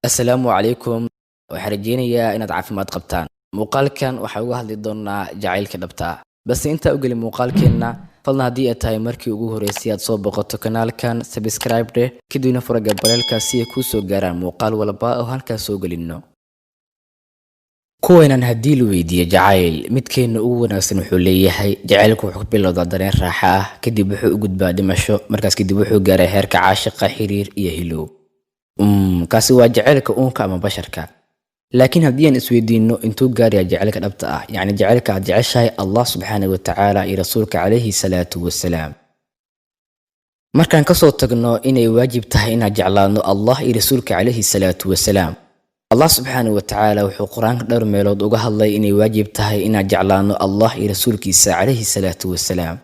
Assalaamu calaykum. Waxaan rajeynayaa inaad caafimaad qabtaan. Muuqaalkan waxaa uga hadli doonaa jacaylka dhabta ah. Balse intaa u gelin muuqaalkeenna, fadlan haddii ay tahay markii ugu horreysay aad soo boqoto kanaalkan, subscribe dheh, kadibna fura gambaleelka si ay kuu soo gaaraan muuqaal walba oo halkaas soo gelinno. Kuweenan haddii la weydiiyo jacayl midkeena ugu wanaagsan, wuxuu leeyahay jacaylku wuxuu ku bilowdaa dareen raaxa ah, kadib wuxuu u gudbaa dhimasho, markaas kadib wuxuu gaaray heerka caashiqa, xiriir iyo hilow. Kaasi waa jacaylka uunka ama basharka. Laakiin haddii aan isweydiino, intuu gaaraya jacaylka dhabta ah, yacni jacaylka aad jeceshahay Allah subxaana wa tacaala iyo rasuulka calayhi salaatu wasalaam? Markaan kasoo tagno inay waajib tahay inaan jeclaadno Allah iyo rasuulka calayhi salaatu wasalaam, Allah subxaana wa tacaala wuxuu Qur-aanka dhowr meelood uga hadlay inay waajib tahay inaan jeclaadno Allah iyo rasuulkiisa calayhi salaatu wasalaam.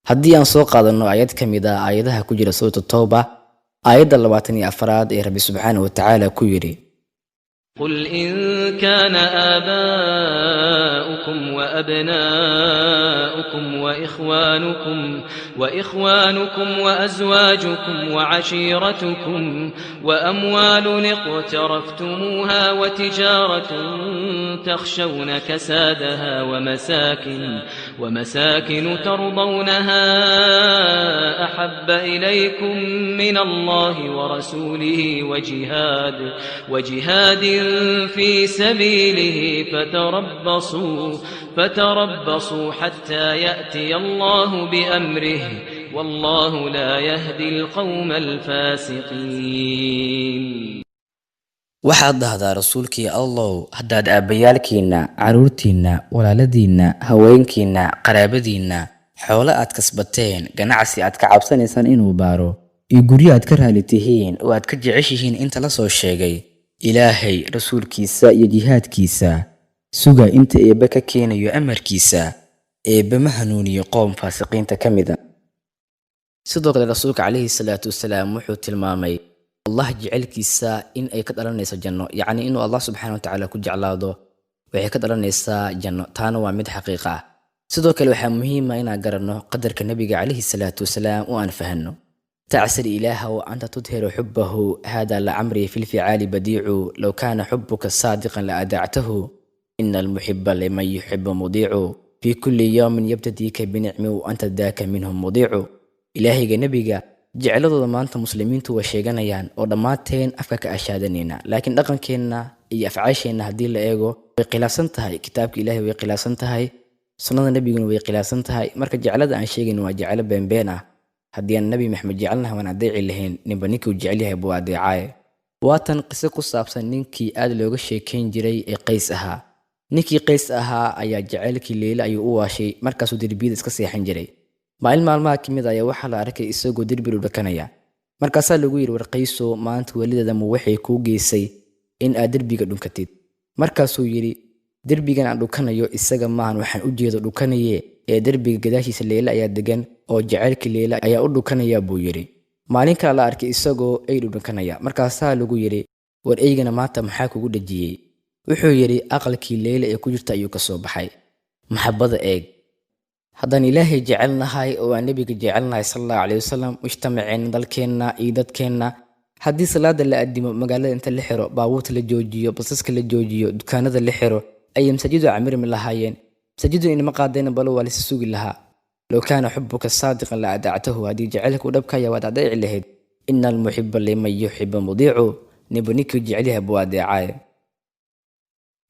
Haddii aan soo qaadanno aayad ka mid ah aayadaha ku jira Suuratu Towba, aayadda 24aad ee Rabbi subxaana wa tacaala ku yidhi: قل إن كان آباؤكم وأبناؤكم وإخوانكم وأزواجكم وعشيرتكم وأموال اقترفتموها وتجارة تخشون كسادها ومساكن ترضونها أحب إليكم من الله ورسوله وجهاد في سبيله فتربصوا حتى يأتي الله بأمره، والله لا يهدي القوم الفاسقين. Waxaad dhahdaa, rasuulkii Allow, haddaad aabbayaalkiinna, carruurtiinna, walaaladiinna, haweenkiinna, qaraabadiinna, xoolo aad kasbateen, ganacsi aad ka cabsanaysaan inuu baaro, iyo guryo aad ka raali tihiin oo aad ka jeceshihiin inta la soo sheegay, Ilaahay, rasuulkiisa iyo jihaadkiisa, suga inta Eebbe ka keenayo amarkiisa. Eebbe ma hanuuniyo qoom faasiqiinta ka mida. Sidoo kale rasuulka calayhi salaatu wasalaam wuxuu tilmaamay Allah jecelkiisa in ay ka dhalanayso janno, yacni inuu Allah subxaana watacaala ku jeclaado waxay ka dhalanaysaa janno. Taana waa mid xaqiiqa ah. Sidoo kale waxaa muhiima inaan garanno qadarka nebiga calayhi salaatu wasalaam oo aan fahanno. تعس الإله وأنت تظهر حبه، هذا لعمري في الفعال بديع. لو كان حبك صادقا لأدعته، إن المحب لمن يحب مطيع. في كل يوم يبتديك بنعم وأنت ذاك منهم مضيع. Ilaahayga nebiga jecladooda maanta muslimiintu way sheeganayaan oo dhammaanteen afka ka ashaadanayna, laakiin dhaqankeenna iyo afcaasheenna haddii la eego way khilaafsan tahay kitaabka Ilaahay, way khilaafsan tahay sunnada nebiguna, way khilaafsan tahay. Marka jeclada aan sheegayno waa jeclo beenbeen ah. Haddii aan Nabi Maxamed jecelnahay, waan adeeci lahayn. Ninba ninkuu jecel yahay buu adeecaaye. Waatan qiso ku saabsan ninkii aad looga sheekayn jiray ee Qays ahaa. Ninkii Qays ahaa ayaa jacaylkii Leyle ayuu u waashay. Markaasuu derbiyada iska seexan jiray. Maalin maalmaha ka mid ayaa waxaa la arkay isagoo derbi dhudhakanaya. Markaasaa lagu yidhi, "War Qayso, maanta welidaadamu waxay kuu geysay in aad derbiga dhunkatid?" Markaasuu yidhi, "Derbigan aan dhukanayo isaga maahan waxaan u jeedo dhukanaye, ee derbiga gadaashiisa Leyle ayaa degan oo jacaylkii Leyle ayaa u dhukanaya," buu yidhi. Maalin kale la arkay isagoo ey dhudhukanaya. Markaasaa lagu yidhi, "War eygana maanta maxaa kugu dhejiyey?" Wuxuu yidhi, "Aqalkii Leyle ee ku jirta ayuu ka soo baxay." Maxabada eeg. Haddaan Ilaahay jecelnahay oo aan nebiga jecelnahay sala Allahu caleyhi wasalam, mujtamaceenna, dalkeenna iyo dadkeenna, haddii salaada la addimo, magaalada inta la xiro, baabuurta la joojiyo, basaska la joojiyo, dukaanada la xiro, ayay masaajidu camirmi lahaayeen. Masaajidu inama qaadeen, balo waa lasa sugi lahaa. لو كان حبك صادقا لأطعته, haddii jacaylku dhabkaya waad adeeci lahayd. إن المحب لمن يحب مطيع, ninba ninkuu jecel yahay buu adeecaaye.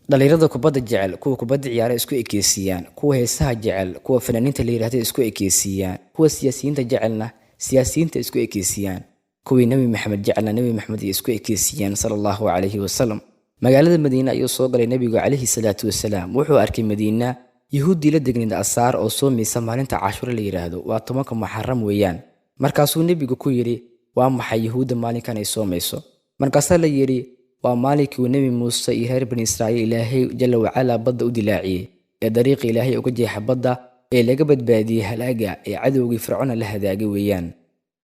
Dhalinyarada kubadda jecel, kuwa kubadda ciyaara isku ekeysiiyaan, kuwa heesaha jecel, kuwa fanaaniinta la yidhahda isku ekeysiiyaan, kuwa siyaasiyiinta jecelna siyaasiyiinta isku ekeysiiyaan, kuwii Nebi Maxamed jecelna Nebi Maxamed ay isku ekeysiiyaan sala Allahu calayhi wasalam. Magaalada Madiine ayuu soo galay nebigu calayhi salaatu wasalaam. Wuxuu arkay Madiina yuhuuddii la degnayd asaar oo soomaysa maalinta Cashure la yidhaahdo, waa 10-ka Muxaram weeyaan. Markaasuu nebigu ku yidhi, "Waa maxay yuhuudda maalinkan ay soomayso?" Markaasaa la yidhi, "Waa maalinkii uu Nebi Muuse iyo reer Bani Israa'iil Ilaahay jalla wacalaa badda u dilaaciyey, ee dariiqa Ilaahay uga jeexa badda, ee laga badbaadiyey halaaga, ee cadowgii Fircoona la hadaagay weeyaan."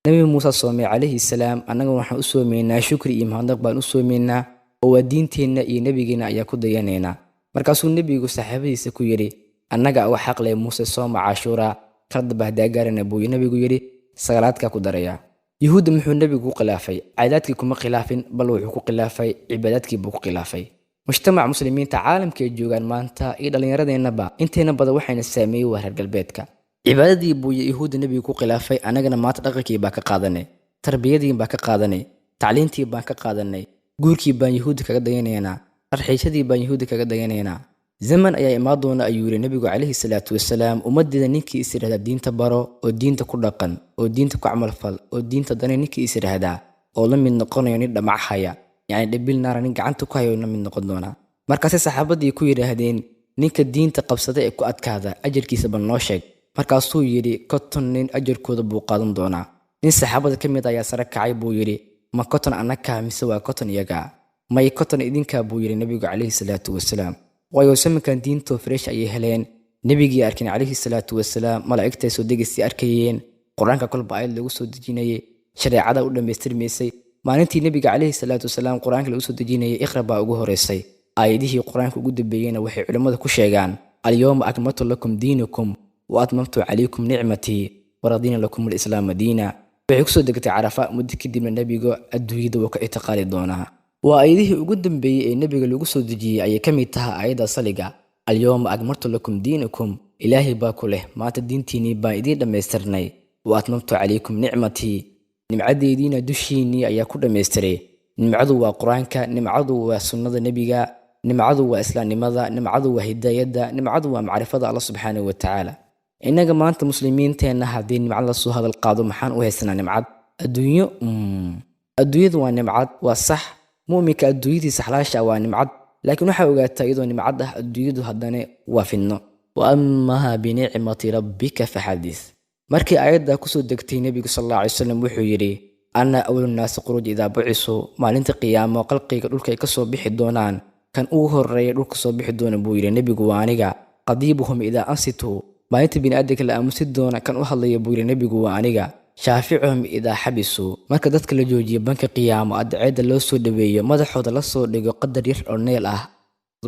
Nebi Muuse soomay calayhi salaam, annaga waxaan u soomaynaa shukri iyo mahadnaq baan u soomaynaa, oo waa diinteenna iyo nebigeenna ayaa ku dayanaynaa. Markaasuu nebigu saxaabadiisa ku yidhi, "Annaga uga xaqleh Muuse sooma Cashuura, kala daba haddaa gaarana," buu nebigu yidhi, "sagaalaadkaa ku daraya." Yuhuudda muxuu nebigu ku khilaafay? Caadaadkii kuma khilaafin, bal wuxuu ku khilaafay cibaadaadkii buu ku khilaafay. Mujtamaca muslimiinta caalamka ay joogaan maanta iyo dhallinyaradeenaba inteena badan waxayna saameeyey waa reer galbeedka. Cibaadadii buu yuhuudda nebigu ku khilaafay, annagana maanta dhaqankii baa ka qaadanay, tarbiyadii baa ka qaadanay, tacliintii baan ka qaadanay, guurkii baan yuhuudda kaga dayanaynaa, tarxiishadii baan yuhuudda kaga dayanaynaa. Zaman ayaa imaan doona, ayuu yidhi nebigu calayhi salaatu wasalaam, ummaddeeda ninkii is yidhahdaa diinta baro oo diinta ku dhaqan oo diinta ku camalfal oo diinta dane, ninkii is yidhaahdaa oo la mid noqonayo nin dhamac haya, yacni dhabil naara nin gacanta ku hayo la mid noqon doonaa. Markaasay saxaabadii ku yidhaahdeen, ninka diinta qabsada ee ku adkaada ajarkiisa bal noo sheeg. Markaasuu yidhi, 50 nin ajarkooda buu qaadan doonaa. Nin saxaabada ka mid ayaa sare kacay buu yidhi, ma 50 annakaa mise waa 50 iyagaa? May, 50 idinkaa, buu yidhi nebigu calayhi salaatu wasalaam. Waayo, samankan diintoo fresh ayay heleen, nebigii arkeen calayhi salaatu wasalaam, malaa'igtay soo degaysay arkayeen, qur-aanka kolba aayad lagu soo dejinayay, shareecada u dhammaystirmaysay. Maalintii nebiga calayhi salaatu wasalaam qur-aanka lagu soo dejinayay, iqra baa ugu horeysay. Aayadihii qur-aanka ugu dambeeyeyna waxay culimmada ku sheegaan, اليوم أكملت لكم دينكم وأتممت عليكم نعمتي ورضينا لكم الإسلام دينا. Waxay kusoo degtay Carafa. Muddo kadibna nebiga adduunyada wuu ka ictiqaali doonaa. Waa aayadihii ugu dambeeyey ee nebiga lagu soo dejiyey ayay ka mid tahay aayadda saliga, اليوم أكملت لكم دينكم. Ilaahay baa ku leh, maanta diintiinnii baan idiin dhammaystirnay, وأتممت عليكم نعمتي, nimcadeydiina dushiinnii ayaa ku dhammaystiray. Nimcadu waa qur-aanka, nimcadu waa sunnada nebiga, nimcadu waa islaamnimada, nimcadu waa hidaayadda, nimcadu waa macrifada Alla subxaanahu wa tacaala. Innaga maanta muslimiinteenna haddii nimcad lasoo hadal qaado, maxaan u haysanaa? Nimcad adduunyo. Adduunyadu waa nimcad, waa sax. Mu'minka adduunyadiisa xalaasha waa nimcad, laakiin waxaa ogaataa iyadoo nimcad ah adduunyadu haddana waa fidno. وأما بنعمة ربك فحدث. Markii aayaddaa kusoo degtay, nebigu sal alla alay wasalam wuxuu yidhi, أنا أول الناس خروجا إذا بعثوا. Maalinta qiyaamo qalqiga dhulka ay kasoo bixi doonaan, kan ugu horeeya dhulka soo bixi doona, buu yidhi nebigu, waa aniga. خطيبهم إذا أنصتوا. Maalinta bini'aadamka la aamusi doona kan u hadlaya, buu yidhi nebigu, waa aniga. شافعهم إذا حبسوا. Marka dadka la joojiyo banka qiyaamo, adceedda loo soo dhaweeyo, madaxooda la soo dhigo qadar yar oo neel ah,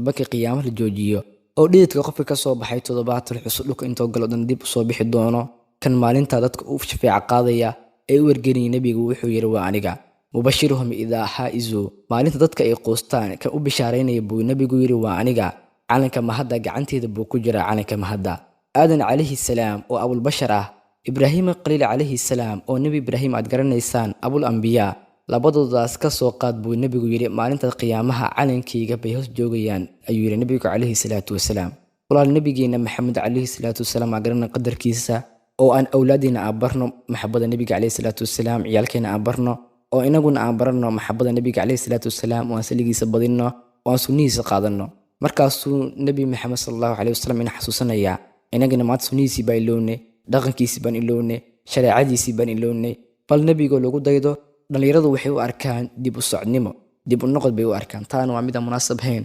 banka qiyaamo la joojiyo oo dhididka qofka ka soo baxay 70 xusu dhulka intoo galo dhan dib usoo bixi doono, kan maalintaa dadka u shafeeca qaadaya ee u wargelinaya, nebigu wuxuu yidhi, waa aniga. مبشرهم إذا يئسوا. Maalinta dadka ay quustaan kan u bishaaraynaya, buu nebigu yidhi, waa aniga. Calanka mahadda gacanteeda buu ku jiraa. Calanka mahadda, Aadan calayhi salaam oo abulbashar ah, Ibraahima Khaliil calayhi salaam oo nebi Ibraahim aad garanaysaan, abul ambiyaa, labadoodaas ka soo qaad, buu nebigu yidhi, maalinta qiyaamaha calankayga bay hoos joogayaan, ayuu yidhi nebigu calayhi salaatu wasalaam. Walaal, nebigeena Maxamed calayhi salaatu wasalaam aan garana qadarkiisa, oo aan awlaadiina aan barno maxabada nebiga calayhi salaatu wasalaam, ciyaalkeena aan barno, oo inaguna aan baranno maxabada nebiga calayhi salaatu wasalaam, oo aan saligiisa badinno, oo aan sunnihiisa qaadanno. Markaasuu nebi Maxamed sala allahu caleyhi wasalam ina xasuusanayaa. Inagana maanta sunnihiisii baa ilownay, dhaqankiisii baan ilownay, shareecadiisii baan ilownay. Bal nebigoo lagu daydo, dhallinyaradu waxay u arkaan dib u socodnimo, dib u noqod bay u arkaan. Taana waa mid aan munaasab hayn.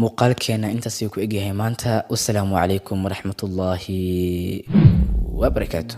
Muuqaalkeena intaasuu ku egyahay maanta. Wasalaamu calaykum waraxmatullaahi wabarakaatu.